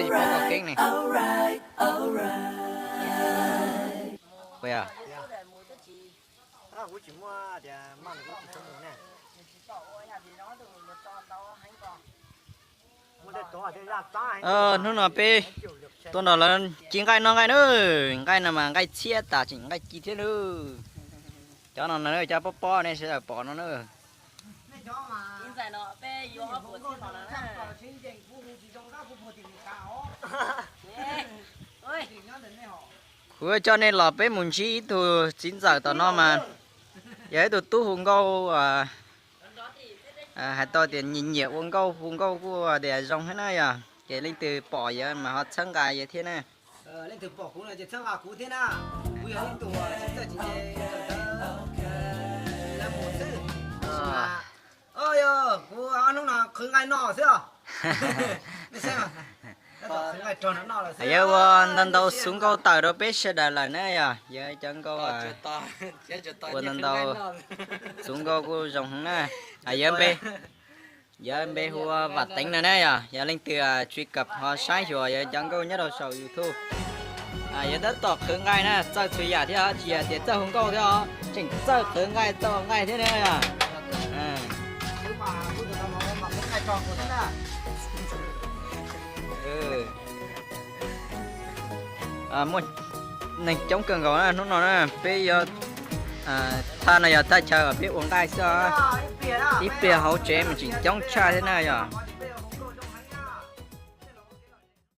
Pov kom keeb ne. Ua, hnub no peb tuaj nrog lawv ci nqaij noj nqaij na. Nqaij no mas nqaij txhiab tas tseem nqaij ci thiab na. Cov no na, cov pob pob nej sawv daws pom no na. Kuv coj nej los peb mus ntsib ib tug txiv ntxawm tom no mas yog ib tug tub hu nkauj, hais tau tias nyiam nyiam ua nkauj, hu nkauj kuj tias zoo thiab na yog. Ces leej twg pom yog mas ho txhawb nqa yog thiab na. Leej twg pom kuv no ces txhawb nqa kuv thiab na. Kuv yog ib tug txiv ntxawm tsis nce, mus xwb. Yog kuv ob hnub no qhwv nqaij noj xwb os. Yog ua ntau ntau xuv nkauj tawm rau peb sawv daws lawm na yog. Yog cov nkauj ua ntau ntau xuv nkauj kuj zoo heev na. Yog npe, yog npe hu ua Vam Teev no na yog. Yog leej twg tsis kam ho saib xyuas yog cov nkauj nyob rau saum YouTube. Yog tab tom qhwv nqaij na, txawj txhua yam thiab os, tsis yog tias txawj hu nkauj thiab os, tseem txawj qhwv nqaij txawj ua nqaij thiab na yog. Muaj neeg coob kawg nkaus na hnub no na, peb yuav, thaj no yog thaj chaw peb ua nqaij xwb os. Ib pliag hauv tsev mas tseem coob tshaj thiab na yog.